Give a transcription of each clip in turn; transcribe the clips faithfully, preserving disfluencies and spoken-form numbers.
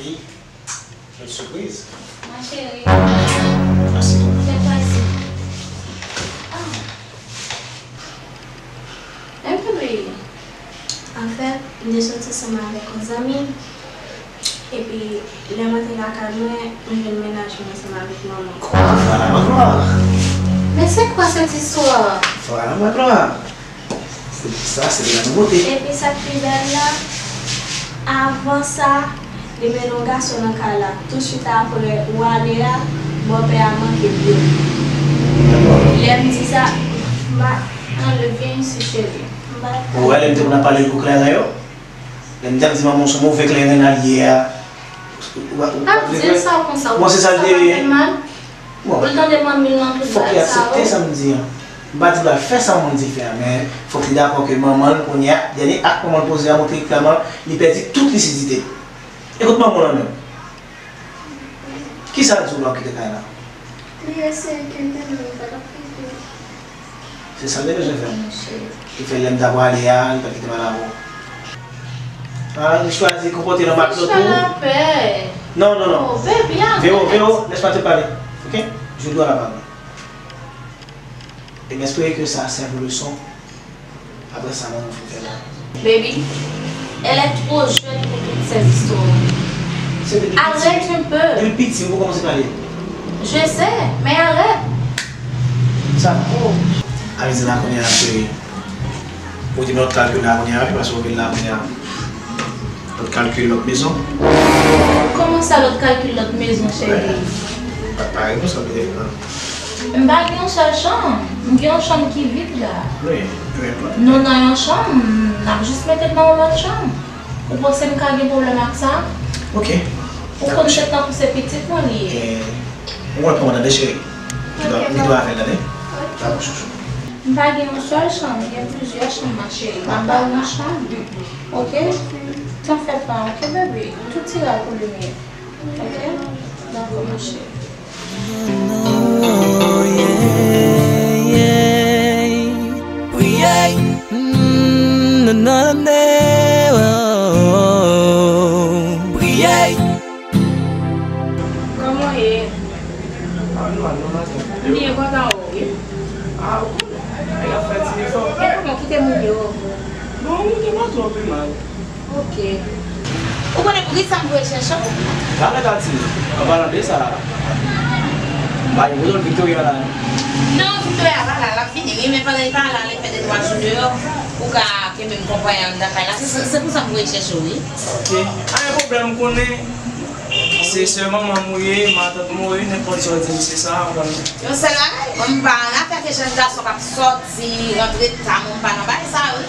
Bèl sipriz. Ma chérie. Mèsi. Fè pase. Ah. Anfèt, m te soti ansanm avèk yon zanmi m. Epi, lè m antre lakay mwen, m jwenn mennaj mwen ansanm avèk manman. Kòman sa, Magloire? Mais c'est quoi cette histoire? Voilà, Magloire. Se, sa, se de la nouveauté. Epi sa k pi bèl la, avan sa, li mennen yon gason nan kay la. Touswit apre, ou ale a, bòpè a manke byen. Lè m di sa, m pa, Anlè, vyen isi, cheri. M pa. Ou wè, lè m te konn ap pale pou kleren yo, lè m t ap di manman w se yon move kleren l ye a. Ou pa, ou pa di l sa konsa, ou panse sa l te fè l mal? Bon. Pou l tande manmi l nan tout bagay sa yo. Fòk li aksepte sa m di an. M pa di l pral fè sa manman l di l fè a, men fòk li dakò ke manman l kounye a, dènye ak manman l poze a montre li klèman li pèdi tout lisidite l. Ekout manman w lan menm. Kisa l di w lè w kite kay la? Li eseye kite m, men li pa t ap kite. Se sa l te bezwen fè. Monchè. Li fè lè m t ap prale a, li pa t kite m al avè w. Ah, li chwazi konpòte l an matlot tou. Ficha lapè. Non, non, non. Oh, baby, arrête. Vero, Vero, laisse-moi te parler. Ok? Je dois la parler. Et espérer que ça serve de leçon. Après ça, manman fin fè la. Baby, elle est trop jeune pour toutes ces histoires. Arrête un peu. Depi piti, m poko kòmanse pale. Je sais, mais arrête. Sa. Oh. Ann di la kounye a, cheri. Ou di lòt kalkil la kounye a, wi, paske ou vin la kounye a. Lòt kalkil lòt mezon. Kòman sa lòt kalkil lòt mezon, cheri? Pa, pa reponn sa, petèt. M pa gen yon sèl chanm, m gen yon chanm ki vid la. Wi, wi, wi. Nou nan yon chanm, n ap jis mete n nan yon lòt chanm. Ou panse m ka gen pwoblèm ak sa? Ok. Ou konn se tankou se pitit mwen li ye. Eh, ou konn kòman tande, cheri? Ou dwe, ou dwe avè l, tande? Dakò, chouchou. M pa gen yon sèl chanm, m gen plizyè chanm, ma chérie. M ap ba w yon chanm. Ok? T'en fais pas, ok, baby? Tout ira pour le mieux. Ok? Dakò, ma chérie. Priye. Mm, nan, nan, nan, oh, priye. Kòman w ye? Ah, nòmal, nòmal. M byen kontan wè w, wi. Ah, ou konnen, nèg ap fè ti efò. E kòman, kite moun yo? Bon, moun yo pa twò pi mal. Ok. Ou konnen poukisa m voye chèche w? Talè, Tati, an palan de sa, m pa gen pwoblèm Victoria la. Non, Victoria pa la, l ap vini, wi, men pandan li pa la, li fè de twa jou deyò, ou ka kenbe m konpayi anndan kay la. Se, se, se pou sa m voye chèche w, wi. Ok. Pa gen pwoblèm, m konnen se sè manman m ou ye, matant m ou ye, nenpòt sa w di m, se sa, ou konnen. Yon sèl bagay, mwen m pa nan afè ke jèn gason k ap sòti, rantre ta, mwen m pa nan bagay sa, wi.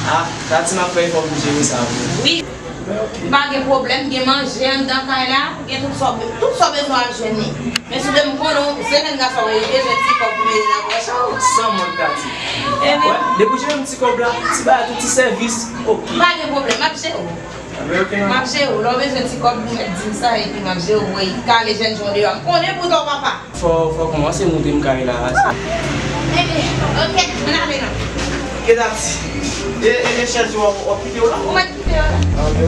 Ah, Tati, m ap fè efò pou m jere sa pou ou. Wi. M pa gen pwoblèm, gen manje anndan kay la, gen tout sa w be-, tout sa w bezwen w ap jwenn li. Men si w vle m konnen w, se jèn gason w ye, bezwen ti kòb pou mete nan pòch ou. San mank, Tati. Wè, depi w jere m ti kòb la, ti bagay, tout ti sèvis, ok. M pa gen pwoblèm, m ap jere w. M ap jere w. Lè w bezwen ti kòb, ou mèt di m sa, epi m ap jere w. Voye kale jèn jan w deyò. M konnen pou tò papa. Fò, fò kòmanse moute m kay la, se. Enben, ok, ann ale non. Kidati. E, e, e chèz yo w ap, w ap kite yo la? Ou mèt kite yo la. Ah, ok.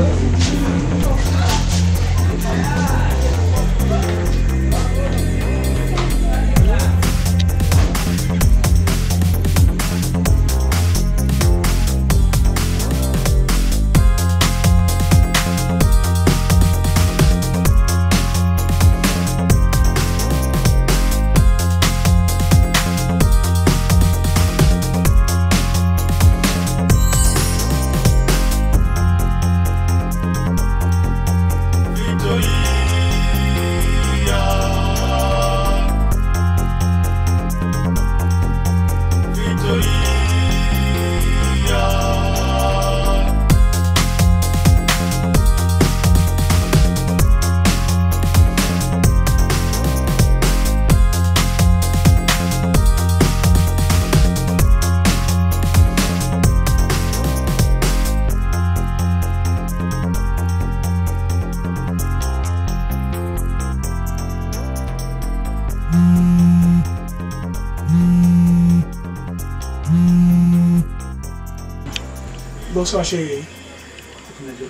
Bonswa, cheri.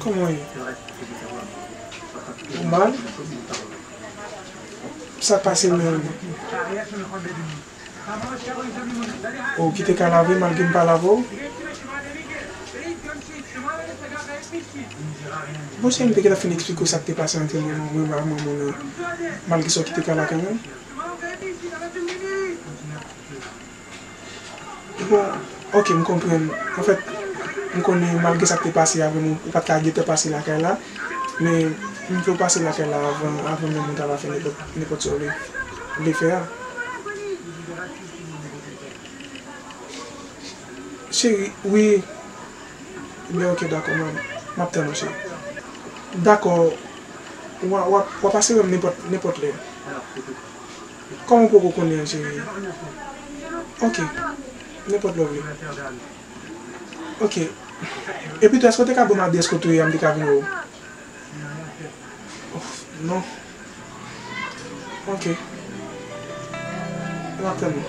Kòman w ye? Ou mal? Sa k pase menm? Ou kite kay la vre malgre m pa lave w? Bon, cheri, m te gentan fin eksplike w sa k te pase ant mwen, mwen ak manman w lan, malgre sa w kite kay la kanmenm. Bon, ok, m konprann. Anfèt, m konnen malgre sa k te pase a, vrèman, ou pa t ka gentan pase lakay la, men m vle w pase lakay la avan, avan menm ou ta va fè nenpòt, nenpòt sa w vle, vle fè a. Cheri, wi. Ebyen, ok, dakò, m, m ap tann ou, cheri. Dakò, w a, w a, w a pase wè m nenpòt, nenpòt lè. Kòman w poko konnen an, cheri? Ok, nenpòt lè w vle. Ok. Epi tou, èske w te ka ban m adrès kote w ye a, m te ka vin wè w? Of, non. Ok. N ap tann ou.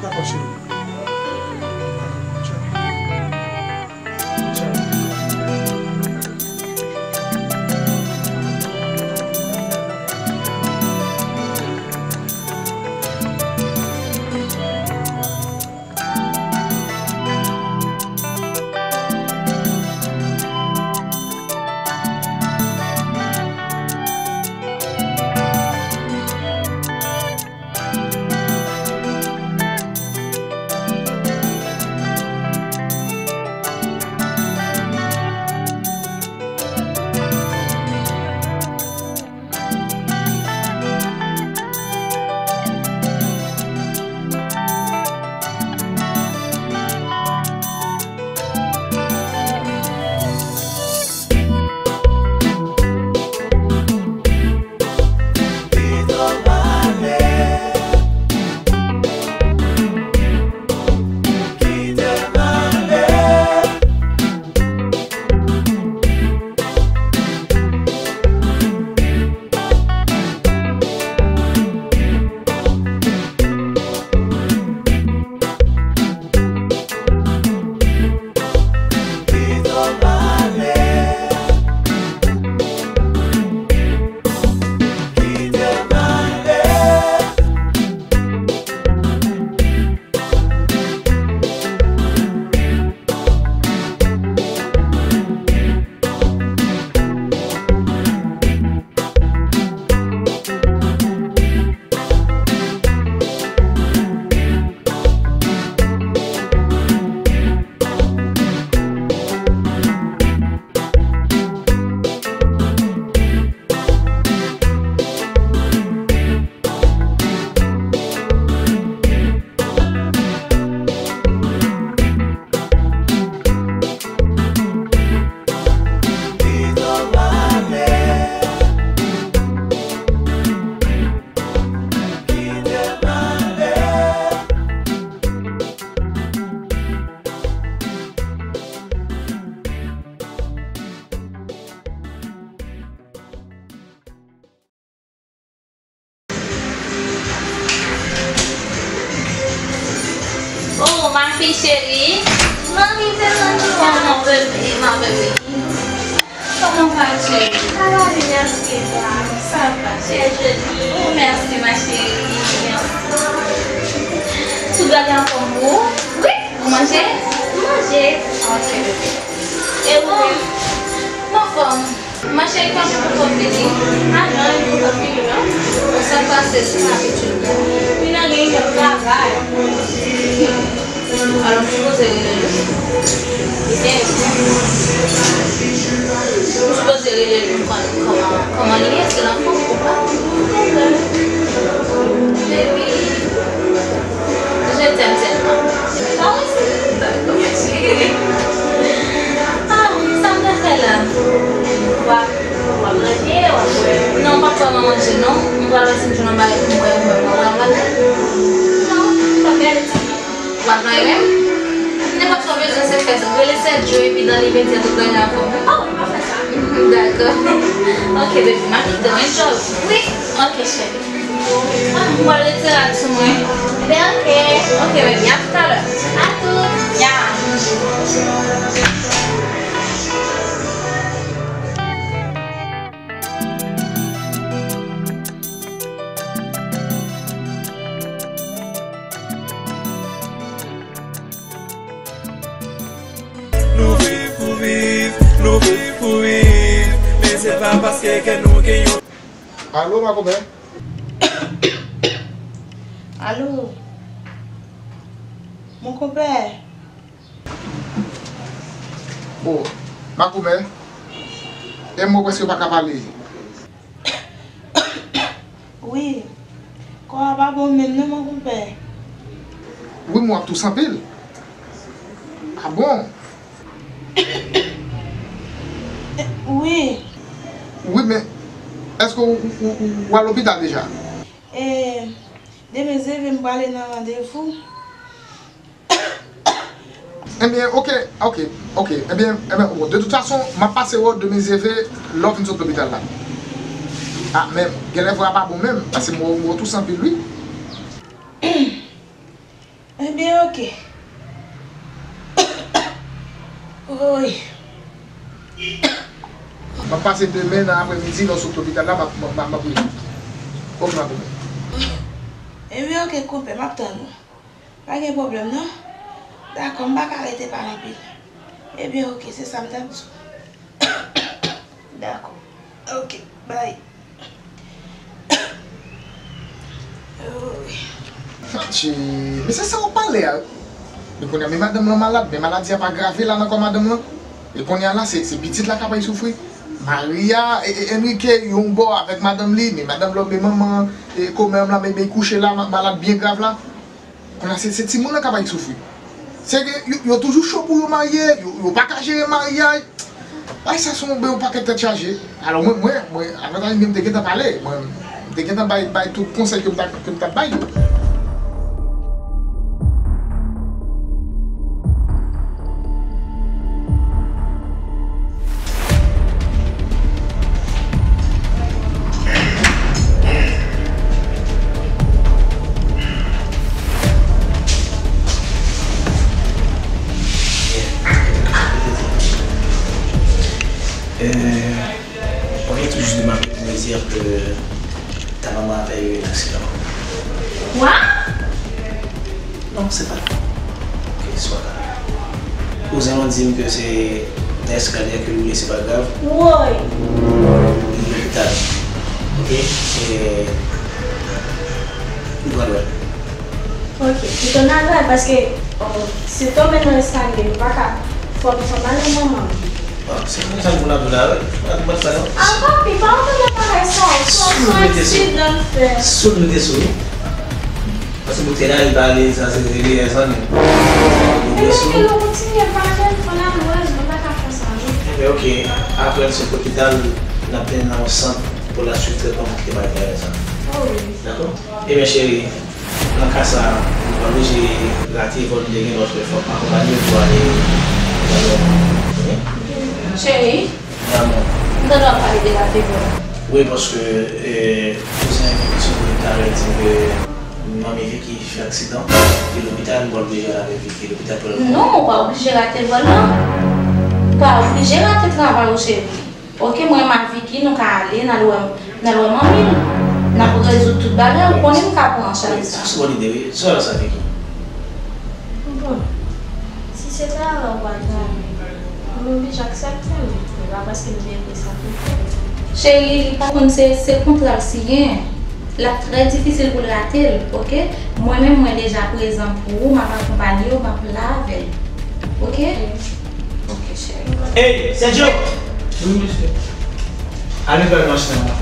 Dakò, cheri. Dakò, tchao. Tchao. Oh, ma fille chérie. Mommy, tèlman nou. Oh, mon bébé, ma bébé. Comment vas-tu? Ça va bien, merci, et toi? Ça va, très jolie. Oh, merci, ma chérie. Merci. Tout va bien pour vous? Oui. Ou manje? Manje. Ok, bebe. E ou menm? M anfòm. Ma chérie, kòman ou poko fini? A non, li poko fini, non. Sa k pase, se pa abitid la. Li nan reyinyon travay. Alò, m sipoze rele li. M sipoze rele li pou m konn kòman, kòman li ye, si l anfòm ou pa. Baby. Je t'aime tellement. Toi aussi. Ah, sa m ta fè la? W ap, w ap manje, w ap bwè? Non, m p ap fè manje, non. M pral wè si m jwenn yon bagay pou m bwè, pou m bwè. W ap gade ti fi? W ap gade menm? Nenpòt sa w bezwen, se fè sa. Rele Sergio epi dans l'immédiat tout bagay ap fèt. Oh, wi, m ap fè sa. Dakò. Ok, baby, m ap kite w, enjoy. Wi, ok, cheri. Ah, m pral retire rad sou mwen. Ben, ok. Ok, baby, à tout à l'heure. À tout. Ya. Kouri, men se pa paske ke nou gen yon Alo, makomè? Alo? Mon konpè? O, makomè? E mwen prèske pa ka pale. Wi. Kò a pa bon menm non, mon konpè. Wi, mwen ap touse anpil. A bon? Wi. Wi, men èske w, w, w, w al lopital deja? E, demen zeve m prale nan randevou. Ebyen, oke, oke, oke. Ebyen, ebyen, bon, de tout fason, m ap pase wè w demen zeve lè w fin sot lopital la. A, men, genlè vwa a pa bon menm, paske m wè w, m wè w touse anpil, wi. Ebyen, oke. Oy. M ap pase demen nan aprèmidi, lè w sot lopital la, m ap, m ap, m ap, m ap rele w. Oke, m ap rele w. Ebyen, oke, konpè, m ap tann ou. Pa gen pwoblèm, non. Dakò, m pa ka rete pale anpil. Ebyen, oke, se sa m t ap di w. Dakò. Oke, bay. Oy. Fachi, men se sa w ap pale a. Men kounye a, men madanm lan malad, men maladi a pa grave la nan kò madanm lan. E kounye a la, se, se pitit la k ap soufri. Maria, e, e, Enrique, yon bò avèk madanm li, men madanm lòt, men manman, e, komè m la, men, men kouche la, ma-, malad byen grav la. Kounye a se, se timoun nan k ap bay soufri. Se ke yo, yo toujou cho pou yo marye, yo, yo pa ka jere maryaj. Ay, sa se yon, yon pakèt tèt chaje. Alò, mwen, mwen, mwen, avantaj mwen, m te gentan pale. Mwen, m te gentan bay, bay tout konsèy ke m ta, ke m t ap bay yo. Euh, on vient tout juste de m'appeler pour me dire que ta maman avait eu un accident. Quoi? Non, c'est pas. Ok, soit. Kouzen mwen di m ke se nan eskalye ke l woule, se pa grav. Woy! Li lopital. Ok? E nou pral wè l. Ok, nou pral wè l paske, oh, si l tonbe nan eskalye, nou pa ka, fò nou fè mal nan manman. Ah, se konsa pou n ap la, wi. Ak mwen sa non. Ah, papi, pa antre nan bagay sa yo. Sou mete sou. Sou mete sou. Paske pou tèlè li pale, sa se, se li zanmi. Ebyen, oke, nou kontinye pale, fò n al wè l, nou pa ka fè sa, non. Ebyen, oke, apre l sot lopital, n ap mennen l nan yon sant pou l al swiv tretman pou kite bagay sa. Oh, wi. Dakò? Ebyen, cheri, nan ka sa, nou pa oblije rate vòl nou te gen, paske fòk m akonpanye w pou ale nan yon. Cheri, m tande w ap pale de rate vòl. Wi, paske, eh, kouzen Vicky sot talè di m ke manmi Vicky fè aksidan, li lopital, m pral oblije al avèk Vicky lopital pou l. Non, ou pa oblije rate vòl lan. Ou pa oblije rate travay ou, cheri. Ok, mwen menm ak Vicky, nou ka ale, n al wè, n al wè manmi l. N ap rezoud tout bagay, ou konnen m ka pran an chaj sa. Wi, se yon bon ide, wi. Sa w wè sa, Vicky? Bon, si se travay ou pral travay, m oblije aksepte l, men pa paske m te vle sa pou fè. Cheri, li pa konn se, se kontra l siyen. L ap trè difisil pou l rate l, ok? Mwen menm, mwen deja prezan pou ou, m ap akonpanye w, m ap la avè l. Ok? Ok, cheri. Hey, Sergio! Wi, mesye. Al netwaye machin an la.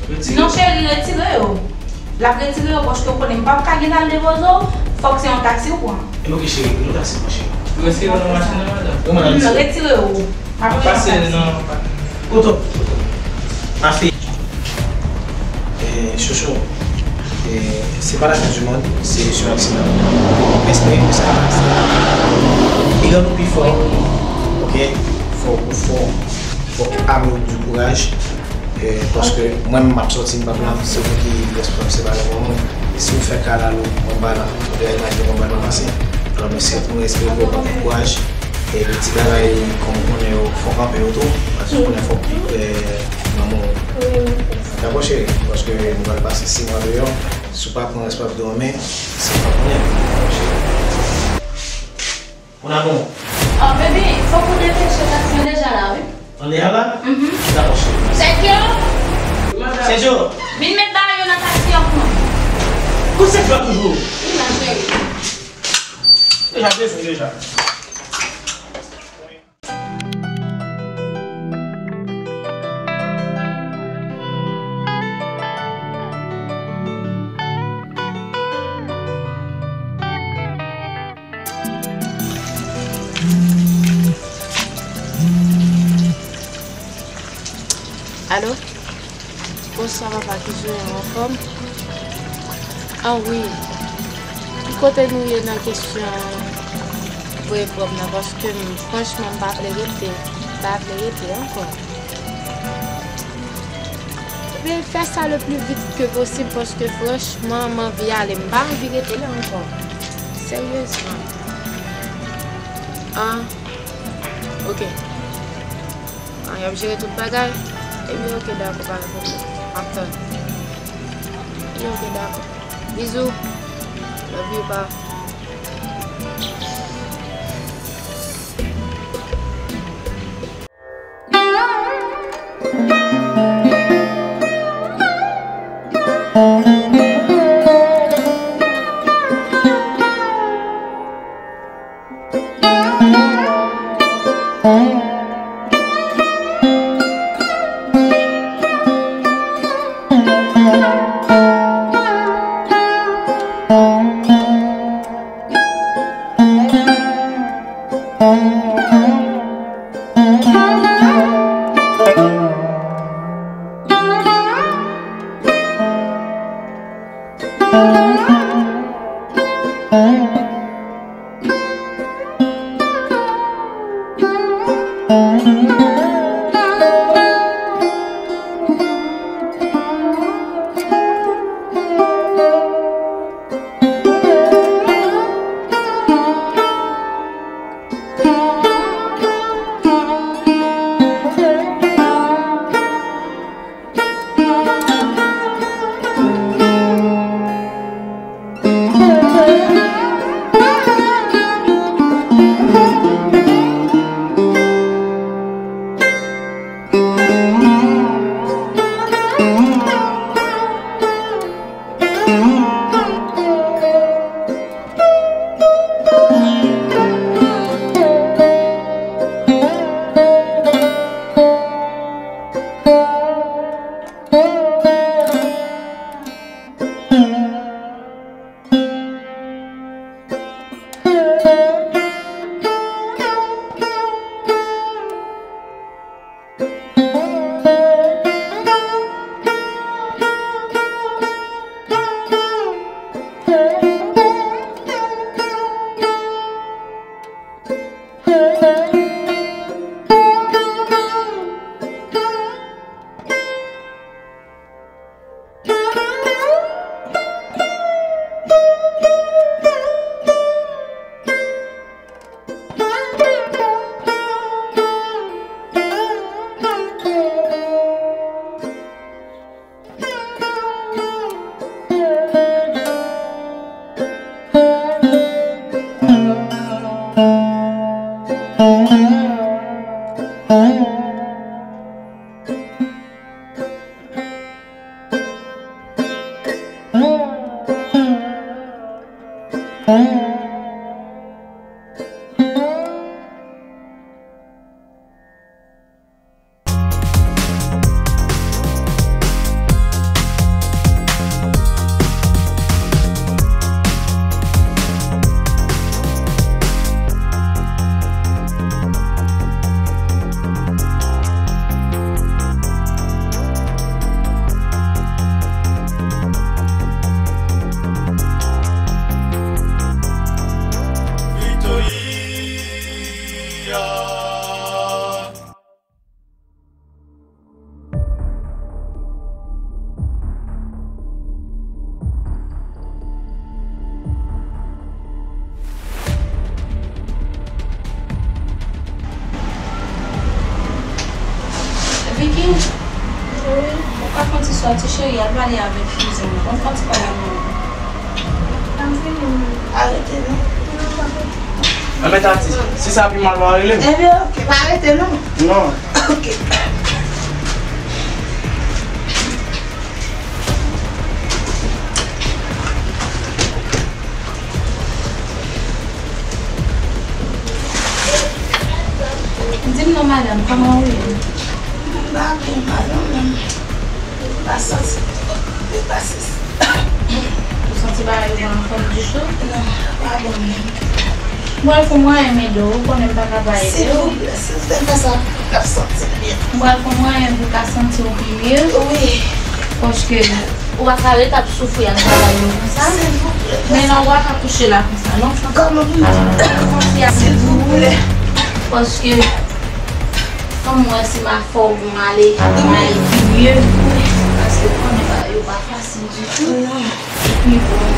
Retire. Non, cheri, retire yo. L ap retire yo, paske w konnen m p ap ka gentan al depoze w. Fòk se yon taksi w pran. Ebyen, ok, cheri, yon taksi pran, cheri. Retire yo nan machin nan, madanm. Wi, madanm. Retire yo. M ap pase nan. Kote w? Ma fille. Eh, chouchou, eh, c'est pas la fin du monde, c'est juste un accident. Espérons que ça va passer. Li rann ou pi fò, ok? Fò, fò, fò ame ou di kouraj, eh, paske mwen menm m ap sòti, m p ap la, se ou ki responsab, se pa lè mwen. Si ou fè kalalou, mwen pa la. Ou te imajine mwen pa la pase. Alò, mesye, pou nou espere ke w pran kouraj. E ti bagay, kòm ou konnen yo, fò kanpe yo tou, paske ou konnen fòk, eh, manman w. Dakò, cheri, paske nou pral pase sis mwa deyò. Si w pa pran responsabilite w an men, se pa konnen. Dakò, cheri. Mon amour. Ah, baby, fòk ou depeche, taksi an deja Année a la? Mhm. Dakò, cheri. Sergio! Sergio! Vin met bagay yo nan taksi an pou mwen. Pou Sergio toujou? Wi, ma chérie. Deja bezwen, deja. Alo? Bonswa papa, kijan w ye, ou anfòm? Ah wi. Ki kote nou ye nan kesyon voye pwòm nan? Paske m, franchman, m pa vle rete. M pa vle rete ankò. Ebyen, fè sa le plus vite que possible, paske franchman, m anvi ale. M pa anvi rete la ankò. Seryezman. Ah, ok. Ah, y ap jere tout bagay? Ebyen, ok, dakò, pa gen pwoblèm. M ap tann. Ebyen, ok, dakò. Bizou. Love you, pa. Vicky, ou ka fè yon ti sòti, cheri, al pale avèk kouzen ou. Bon, fè yon ti pale avè l. Arete non. Enben Tati, si sa pi mal, w a rele m. Enben, oke, pa rete non. Non. Oke. Di m non, madanm, kòman ou ye? M pa byen, madanm, men m pa santi m pa santi. Ou santi bagay yo pa anfòm ditou? Non, pa bon menm. M pral fè mwayen m ede w, ou konnen m pa ka pa ede w. Silvouplè, si w te fè sa, m t ap santi m byen. M pral fè mwayen pou w ka santi w pi mye. Wi. Paske ou pa ka ret ap soufri ak bagay yo konsa. Silvouplè. Men nan w ap akouche la konsa, non? Kòman pou m fè? Konfye ak Bondye. Silvouplè. Paske, kòm mwen, si m a fè w pou m ale, m a ye pi mye. Paske ou konnen bagay yo pa fasil ditou. Non. Epi bon,